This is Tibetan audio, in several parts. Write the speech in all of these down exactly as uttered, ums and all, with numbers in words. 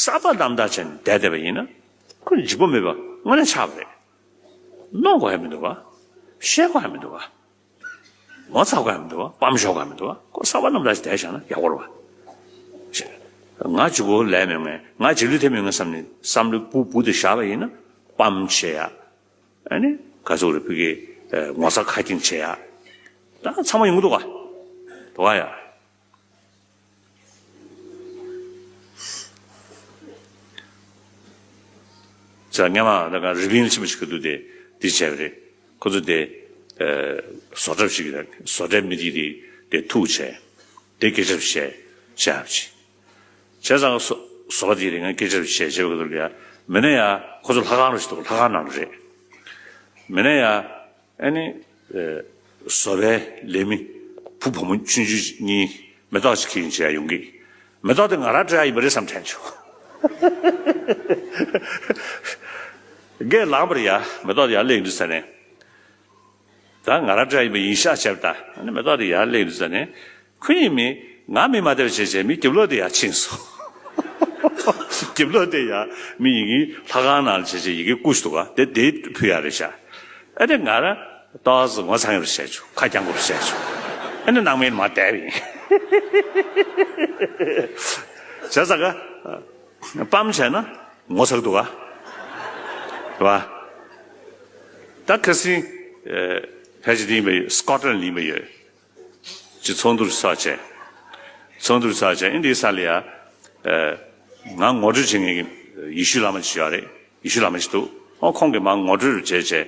བསམ་པ་རྣམ་དག་བྱས་ནས་བསྡད་བསྡད་པ་ཡིན་ན། ཁོ་འཇིགས་པ་མེད་པ་དངོས་གནས་ཆགས་པ་རེད། གནོད་དགོས་ཡ་མི་འདུག་ག་བཤད་དགོས་ཡ་མི་འདུག་ག་ངོ་ཚ་དགོས་ཡ་མི་འདུག་ག་སྤམ་ཤོར་དགོས་ཡ་མི་འདུག་ག་ཁོ་བསམ་པ་རྣམ་དག་བྱས་བསྡད་བཞག་ན་ཡག་པོ་རེད་པ། ང་གཅིག་པོ་ལས་མེད་ངས་ང་རྗེས་ལུས་ཐེབས་མེད་ངས་བསམ་ནས་བསམ་བློ་སྦུག་སྦུག་དེ་བཞག་པ་ཡིན་ན་སྤམ་བྱེད་ཡ། ཨ་ནི་ག་ཚོད་རེད་ཕ་གི་ངོ་ཚ་ཁ་སྐྱེངས་བྱེད་ཡ། ད་ཚང་མ་ཡོང་གི་འདུག་ག་འདུག་ག་ཡ། ཙང་སྔས་མ་ད་ག་རི་པིན་ཆེན་པོ་ཞིག་གི་འདུག་སྟེ་འདི་བྱས་པ་རེད། ཁོ་ཚོ་དེ་བཟོ་གྲྭ་ཞིག་རེད། བཟོ་གྲྭའི་མི་དེ་དེ་ཐུག་བྱས་དེ་སྐད་ཆ་བཤད་བྱས་བྱས་ཙང་བཟོ་བཟོ་པ་དེ་རེད་ང་སྐད་ཆ་བཤད་བྱས་པ་གི་འདུག་ཡ། མི་ན་ཡ་ཁོ་ཚོ་ལྷ་ཁང་རུ་ཞིག་འདུག་ལྷ་ཁང་ནང་རེད། མི་ན་ཡ། ཨ་ནི། བཟོ་པའི་ལས་མི་བུ་བུ་མོ་ཆུང་ཆུང་གཉིས་མེ་ཏོག་ཅིག་ཁྱེར་ཡིན་བྱས་ཡོང་གི་མེ་ཏོག་དེ་ང་རང་སྤྲད་ཡ་ཡིན་པ་རེད་བསམ་དྲན་བྱུང་། རྒན་ལངས་པར་ཡ་མེ་ཏོག་དེ་ཡར་སླེབས་འདུག་ཟེར་ནས། ད་ང་རང་སྤྲད་ཡ་ཡིན་པ་ཡིན་ཤག་བྱས་པ་ད་ཨ་ནི་མེ་ཏོག་དེ་ཡར་སླེབས་འདུག་ཟེར་ནས། ཁོ་ཡིན་མི་ང་མི་མ་བདེ་བ་བྱས་བྱས་མི་རྒྱབ་ལོགས་དེ་ཡར་ཕྱིན་སོང་། རྒྱབ་ལོགས་དེ་ཡར་མི་ཡི་གེ་ལྷ་ཁང་ནང་ལ་བྱས་བྱས་ཡི་གེ་བརྐུས་འདུག་ག་དེ་དེ་ཕུལ་ཡ་རེད་ཤག་ཨ་དེ་ང་རང་ཏོག་ཙམ་ངོ་ཚ་ཡོད་པ་བྱས་བྱུང་ཁ་རྐྱང་པོ་བྱས་བྱུང་། ཨ་ནི་སྣང་མེད་མ་བསྡད་པ་ཡིན། བྱས་ཙང་ག་སྤམ་བྱས་ན་ངོ་ཚ་གི་འདུག་ག་རེད་བ། ད་ཁ་སང་ཕལ་ཆེར་དེ་ཡིན་པ་ཡོད་སི་ཀོ་ཊི་ལན་ལ་ཡིན་པ་ཡོད། ཅིག་ཚོགས་འདུར་ཚོགས་བྱས། ཚོགས་འདུར་ཚོགས་བྱས་ཨིན་དེའི་ས་ལ་ཡ། ང་ངོ་སྤྲོད་བྱེད་མཁན་གྱི་ཡེ་ཤུ་བླ་མ་ཅིག་ཡོད་རེད་ཡེ་ཤུ་བླ་མ་ཅིག་འདུག་ཨོ་ཁོང་གིས་མར་ངོ་སྤྲོད་བྱས་བྱས།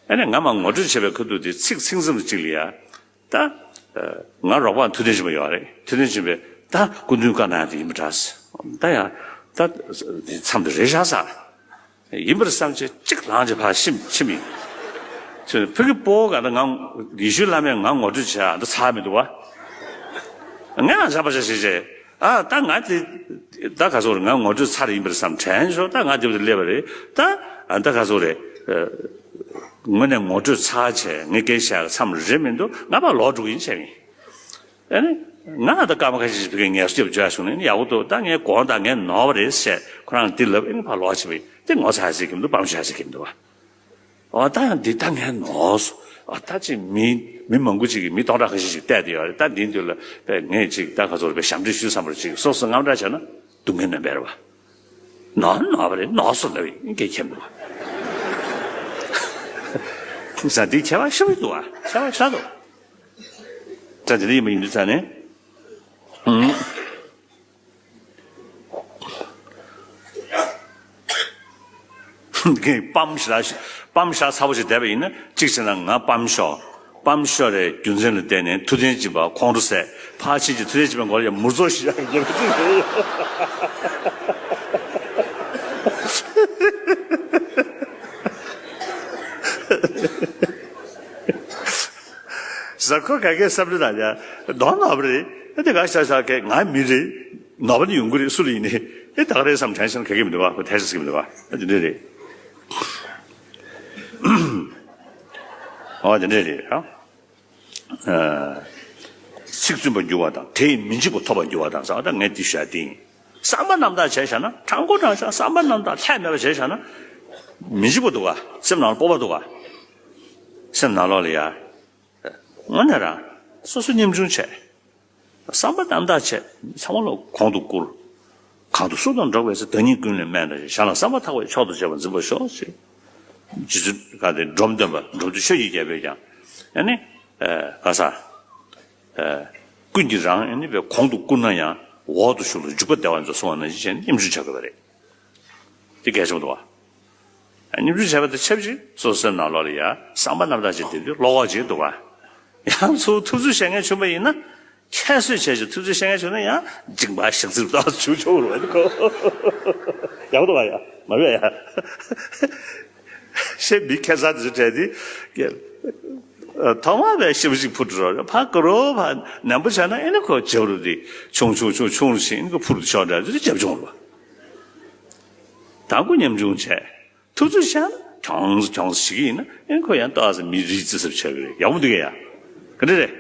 ཨ་ནི་ང་མར་ངོ་སྤྲོད་བྱས་པའི་ཁ་ཐུག་དེ་ཚིག་ཚིག་མཚམས་གཅིག་ལ་ཡ། ད། ང་རོགས་པ་ཐུབ་བསྟན་ཆེན་པོ་ཡོད་རེད་ཐུབ་བསྟན་ཆེན་པོས་ད་སྐུ་མདུན་བཀའ་གནང་ཡ་དེ་ཡིན་པ་འདྲ། ད་ཡ། ད། དེ་མཚམས་དེ་རེད་ཤག་ས། ཡིན་པར་བསམ་བྱས་གཅིག་ལངས་བྱས་ཕར་ཕྱིན་ཕྱིན་མི། ཚོས་ཕ་གི་སྤོ་ག་ད་ང་ཡེ་ཤུ་བླ་མས་ང་ངོ་སྤྲོད་བྱས་ཨ་འདི་ཚར་མི་འདུག་བ། ངས་ང་བྱ་བ་བྱ་བྱེད་བྱས་ཨ་ད་ང་དེ་ད་ག་ཚོད་རེད་ང་ངོ་སྤྲོད་ཚར་ཡིན་པར་བསམ་དྲན་ཤོག་ད་ང་དེ་བ་དེ་སླེབས་པ་རེད་ད་ཨ་ད་ག་ཚོད་རེད། དངོས་གནས་ངོ་སྤྲོད་ཚར་བྱས་ངས་སྐད་ཆ་བཤད་མཚམས་རེད་མི་འདུག་ང་ཕར་ལོག་འགྲོ་གི་ཡིན་བྱས་མིན། ཨ་ནི། ང་ད་སྐར་མ་ཁ་ཤས་ཤིག་ཕ་གིར་ངལ་གསོ་རྒྱབ་བཅུག་བྱུང་ནས་ཡག་པོ་འདུག་ད་ངའི་དགོངས་དག་ངའི་ནོར་བ་རེད་ཟེར་ཁོ་རང་འདི་ལབ་ཨེ་ནི་ཕར་ལོག་ཕྱིན་པ་ཡིན་དེ་ངོ་ཚ་ཟེར་གྱི་མི་འདུག་སྤམ་ཤོར་ཟེར་གྱི་མི་འདུག་བ། ཨོ་ད་ཡང་འདི་ད་ངའི་ནོར་སོང་ཨ་ད་ཅིག་མི་མི་མང་པོ་ཅིག་གིས་མི་སྟོང་ཕྲག་ཁ་ཤས་ཤིག་བལྟས་བསྡད་ཡོད་རེད་ད་འདིའི་མདུན་ལ་པས་ངས་ཅིག་ད་ག་ཚོད་རེད་པས་ཞབས་འདྲེན་ཞུ་བསམ་པར་ཅིག་སོ་སོ་དངངས་སྐྲག་བྱས་ན་སྡུག་བསྔལ་ནོན་པས་རེད་བ། ནོར་ནོར་བ་རེད་ནོར་སོང་ལབ་ཡིན་སྐད་ཁྱེར་མི་འདུག་བ། ཟ་འདི་ཁྱད་པར་ཤོར་གྱི་འདུག་བ་ཁྱད་པར་ཤོར་འདུག་ད་དེ་འདྲ་ཡིན་པ་ཡིན་དུས་ཙང་ནས། ཨང་། ངས་སྤམ་ཞེ་དྲག་སྤམ་ཞེ་དྲག་ཚ་པོ་ཞིག་བསྡད་པ་ཡིན་ན་གཅིག་བྱས་ན་ང་སྤམ་ཤོར། སྤམ་ཤོར་རེད་རྒྱུ་མཚན་ལ་བརྟེན་ནས་ཐུབ་བསྟན་སྦྱིན་པ་ཁོང་ཁྲོ་ཟད་ཕར་ཕྱིན་གྱི་ཐུབ་བསྟན་སྦྱིན་པའི་མགོ་ལ་ཡང་མུར་ཚོགས་ཤིག་ཡག་གི་ཉེ་པོ་ཅིག་རེད། ཟ་ཁོ་ག་གེ་བསམ་བློ་དང་ཡ་གདོང་ནག་པོ་རེད་ཨེ་དེ་ག་ཤ་ཤ་གེ་ང་མི་རེད་ནག་པོ་ནི་ཡོང་གི་རེད་སུ་ལ་ཡིན་ནི་ཨེ་ད་ག་རེད་བསམ་དྲན་ཤེས་ན་ག་གེ་མི་འདུག་བ་ཁོ་ཐལ་ཤ་ཟིག་མི་འདུག་བ་ཨ་དེ་འདྲ་རེད། ཨ་དེ་འདྲ་རེད་ཨ། ཚིག་བཙུན་པར་འགྱུར་བ་དང་དེ་ཡིས་མི་འཇིགས་པ་ཐོབ་པར་འགྱུར་བ་དང་ཟེར་བ་ད་ངས་འདི་ཞུ་ཡ་དེ་ཡིན། བསམ་པ་རྣམ་དག་བྱས་བཞག་ན་དྲང་པོ་དྲང་བཞག་བསམ་པ་རྣམ་དག་ལྷད་མེད་པ་བྱས་བཞག་ན། མི་འཇིགས་པ་འདུག་ག་སེམས་ནང་ལ་སྤོབས་པ་འདུག་ག་སེམས་ནང་ལོགས་ལ་ཡ། དངོས་གནས་རང་སོ་སོ་ཉམ་ཆུང་བྱས། བསམ་པ་རྣམ་དག་བྱས་ཚང་མ་ལ་གོང་དུ་བཀུར། གང་དུ་སུ་དང་འགྲོགས་པའི་ཚེ་བདག་ཉིད་ཀུན་ལས་དམན་དང་ཞེས་བྱ་ལ་བསམ་པ་ཐག་པས་མཆོག་ཏུ་བྱས་པར་འཛིན་པར་ཤོག་ཅེས། རྗེ་བཙུན་ག་དེ་འབྲོམ་སྟོན་པ་འབྲོམ་སྟོན་ཆོས་ཀྱི་རྒྱལ་པོས་ཀྱང་ཨ་ནི། ག་ས། ཀུན་གྱིས་རང་ཨ་ནི་བའི་གོང་དུ་བཀུར་ན་ཡང་འོག་ཏུ་ཞུགས་ལ་འཇུག་པ་བདེ་བར་འཛིན་གསུངས་པ་ནང་བཞིན་བྱས་ནས་ཉམ་ཆུང་བྱ་དགོས་པ་རེད། དེ་གལ་ཆེན་པོ་འདུག་བ། ཉམ་ཆུང་བྱས་པ་དང་ཆབས་ཅིག་སོ་སོའི་ནང་ལོགས་ལ་ཡང་བསམ་པ་རྣམ་དག་ཅིག་དེ་དུས་བློ་ཁོག་ཅིག་འདུག་བ། ཡང་ཚུར་ཐུབ་ཚོད་བྱེད་མཁན་བྱུང་བ་ཡིན་ན། ཁྱད་གསོད་བྱས་ཤིང་ཐུབ་ཚོད་བྱེད་མཁན་བྱུང་ན་ཡང་འཇིགས་པ་ཞག་ཚིར་ཏོག་ཙམ་བྱུང་ཆོག་རུང་ཁོ། ཡག་པོ་འདུག་བ་ཡ། མ་བས་ཡ། ཤེས་མི་ཁྱད་མཚར་དེ་ཚོ་བྲལ་ཏེ། ཐོག་མ་བས་ཤེས་པ་ཞིག་ཕུ་འགྲོ་རོགས་ཕ་དཀར་རོ་ཕ་ནན་པོ་བྱས་ན་ཨེ་ནི་ཁོ་བྱེད་རུ་དེ་ཆུང་ཆུང་ཆུང་ཆུང་རུ་ཕྱིན་ཨེ་ནི་ཁོ་ཕུ་རུ་ཆོག་འདྲ་དེ་རྒྱབ་ཆུང་རུ། དང་པོ་ཉམ་ཆུང་བྱས། ཐུབ་ཚོད་བྱས་ན་གྱོང་གྱོང་ཞིག་ཡིན་ན་ཨེ་ནི་ཁོ་ཡང་ཏོག་ཙམ་མི་རིགས་རྩི་ཟབ་ཆགས་ཀྱི་རེད་ཡག་པོ་འདུག་གས་ཡ། ག་འདྲ་རེད།